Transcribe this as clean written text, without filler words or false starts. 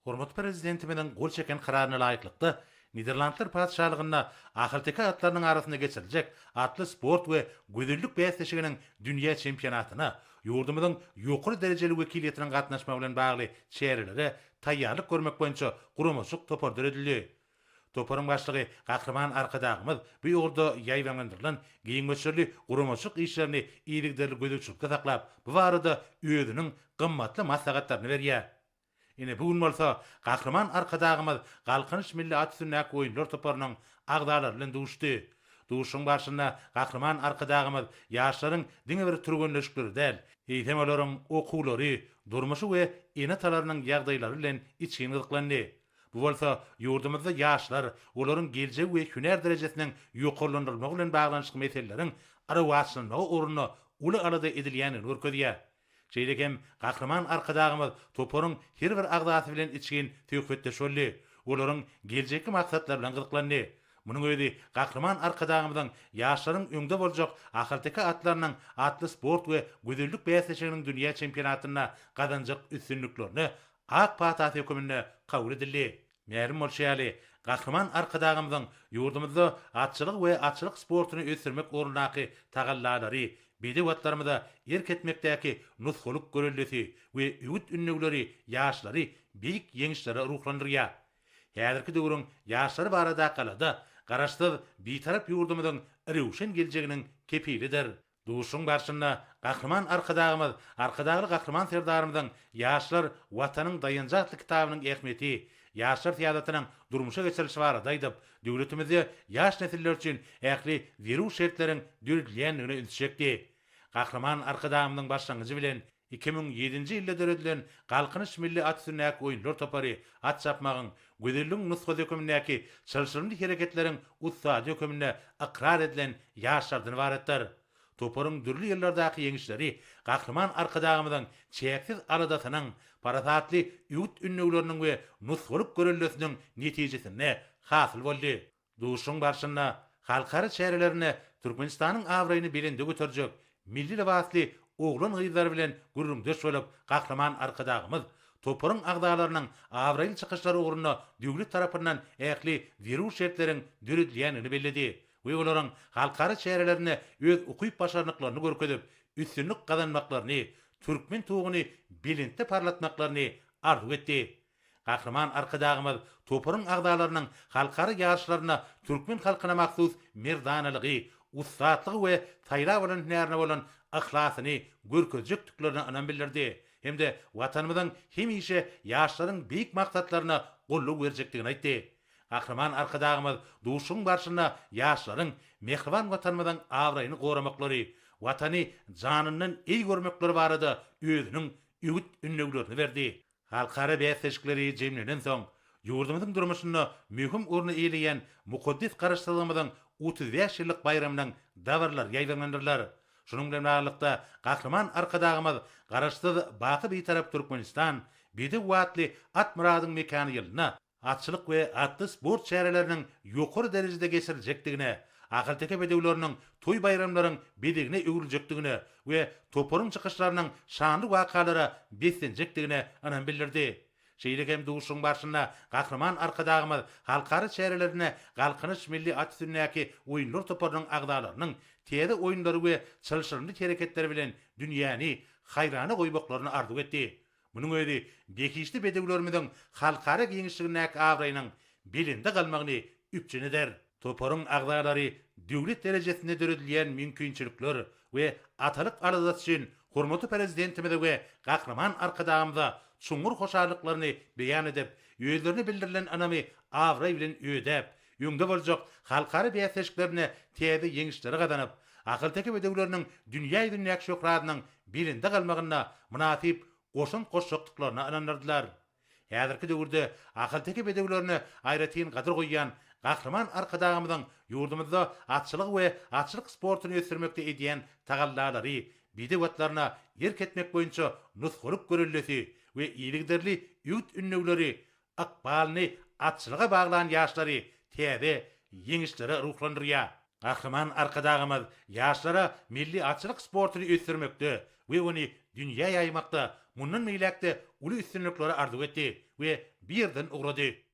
Hormatly Prezidentimiziň gol çeken Kararyna laýyklykda, Niderlandlar Patyşalygynda ahalteke atlarynyň arasynda geçiriljek atly sport we gözellik bäsleşiginiň dünýä çempionatyna ýurdumyzyň ýokary derejeli wekiliýetiniň gatnaşmagy bilen bagly çärelere taýýarlyk görmek boýunça guramaçylyk topary döredildi. Toparyň başlygy Gahryman Arkadagymyz bu ugurda ýaýbaňlandyrylan giň möçberli guramaçylyk işlerini yzygiderli gözegçilikde saklap, bu barada özüniň gymmatly maslahatlaryny berýär. Ine, bu gün bolsa Gahryman Arkadagymyz Galkynyş milli at üstündäki oýunlar toparynyň agzalary bilen duşdy. Duşuşygyň barşynda Gahryman Arkadagymyz ýaşlaryň diňe bir türgenleşikleri däl, eýsem olaryň okuwlary, durmuşy we ene-atalarynyň ýagdaýlary bilen içgin gyzyklandy. Bu bolsa ýurdumyzda ýaşlar, olaryň geljegi we hünär derejesiniň ýokarlandyrylmagy bilen baglanyşykly meseleleriň rowaçlanmagy ugrunda uly alada edilýändigini görkezýär. Şeýle hem Gahryman Arkadagymyz toparyň her bir agzasy bilen içgin söhbetdeş boldy, olaryň geljekki maksatlary bilen gyzyklandy. Munuň özi Gahryman Arkadagymyzyň ýaşlaryň öňde boljak ahalteke atlarynyň atly sport we gözellik bäsleşiginiň dünýä çempionatynda gazanjak üstünliklerine ak patasy höküminde kabul edildi. Mälim bolşy ýaly, Gahryman Arkadagymyzyň ýurdumyzda atçylygy we atçylyk sportuny ösdürmek ugrundaky tagallalary, bedew atlarymyza erk etmekdäki nusgalyk göreldesi we öwüt-ündewleri ýaşlary beýik ýeňişlere ruhlandyrýar. Häzirki döwrüň ýaşlary baradaky alada Garaşsyz, Bitarap ýurdumyzyň röwşen geljeginiň kepilidir. Duşuşygyň barşynda Gahryman Arkadagymyz Arkadagly Gahryman Serdarymyzyň Ýaşlar, Watanyň daýanjy atly kitabynyň ähmiýeti, ýaşlar syýasatynyň durmuşa geçirilişi barada aýdyp, döwletimizde ýaş nesiller üçin ähli zerur şertleriň döredilýändigine ünsi çekdi. Gahryman Arkadagymyzyň başlangyjy bilen 2007-nji ýylda döredilen Galkynyş milli at üstündäki oýunlar topary at çapmagyň gözelligiň nusgasy hökümindäki çylşyrymly hereketleriň ussady höküminde ykrar edilen ýaşlardan ybaratdyr. Toparyň dürli ýyllardaky ýeňişleri Gahryman Arkadagymyzyň çäksiz aladasynyň, parasatly öwüt-ündewleriniň we nusgalyk göreldesiniň netijesinde hasyl boldy. Duşuşygyň barşynda halkara çärelerinde Türkmenistanyň abraýyny belende göterjek milli lybasly oglan-gyzlar bilen gürrüňdeş bolup, Gahryman Arkadagymyz toparyň agzalarynyň abraýly çykyşlary ugrunda döwlet tarapyndan ähli zerur şertleriň döredilýändigini belledi we olaryň halkara çärelerinde öz ukyp-başarnyklaryny görkezip, üstünlik gazanmaklaryny, türkmen tuguny belentde parlatmaklaryny arzuw etdi. Gahryman Arkadagymyz toparyň agzalarynyň halkara ýaryşlarynda türkmen halkyna mahsus merdanalygy, ussatlygy we saýlap alan hünärine bolan yhlasyny görkezjekdiklerine ynam bildirdi hem-de Watanymyzyň hemişe ýaşlaryň beýik maksatlaryna goldaw berjekdigini aýtdy. Gahryman Arkadagymyz duşuşygyň barşynda ýaşlaryň mähriban Watanymyzyň abraýyny goramaklary, Watany janyndan eý görmekleri barada özüniň öwüt-ündewlerini berdi. Halkara bäsleşikleri jemlenensoň, ýurdumyzyň durmuşynda möhüm orny eýeleýän mukaddes Garaşsyzlygymyzyň 35 ýyllyk baýramynyň dabaralary ýaýbaňlandyrylar. Şunuň bilen baglylykda, Gahryman Arkadagymyz Garaşsyz, baky Bitarap Türkmenistan, bedew atly at myradyň mekany ýylynda, atçylyk we atly sport çäreleriniň ýokary derejede geçiriljekdigine, ahalteke bedewleriniň toý-baýramlaryň bezegine öwrüljekdigine we toparyň çykyşlarynyň şanly wakalara beslenjekdigine ynam bildirdi. Şeýle hem duşuşygyň barşynda Gahryman Arkadagymyz halkara çärelerinde Galkynyş milli at üstündäki oýunlar toparynyň agzalarynyň täze oýunlary we çylşyrymly hereketleri bilen dünýäni haýrana goýmaklaryny arzuw etdi. Munuň özi behişdi bedewlerimiziň halkara giňişligindäki abraýynyň belende galmagyny üpjün eder. Toparyň agzalary döwlet derejesinde döredilýän mümkinçilikler we atalyk aladasy üçin hormatly Prezidentimize we Gahryman Arkadagymyza çuňňur hoşallyklaryny beýan edip, özlerine bildirilen ynamy abraý bilen ödäp, öňde boljak halkara bäsleşiklerinde täze ýeňişleri gazanyp, ahalteke bedewleriniň dünýä ýüzündäki şöhratynyň belende galmagynda mynasyp goşant goşjakdyklaryna ynandyrdylar. Häzirki döwürde ahalteke bedewlerine aýratyn gadyr goýýan Gahryman Arkadagymyzyň ýurdumyzda atçylygy we atçylyk sportuny ösdürmekde edýän tagallalary, bedew atlaryna erk etmek boýunça nusgalyk göreldesi we yzygiderli öwüt-ündewleri ykbalyny atçylyga baglan ýaşlary täze ýeňişlere ruhlandyrýar. Gahryman Arkadagymyz ýaşlara milli atçylyk sportuny ösdürmekde we ony dünýä ýaýmakda mundan beýläk-de uly üstünlikleri arzuw etdi we bu ýerden ugrady.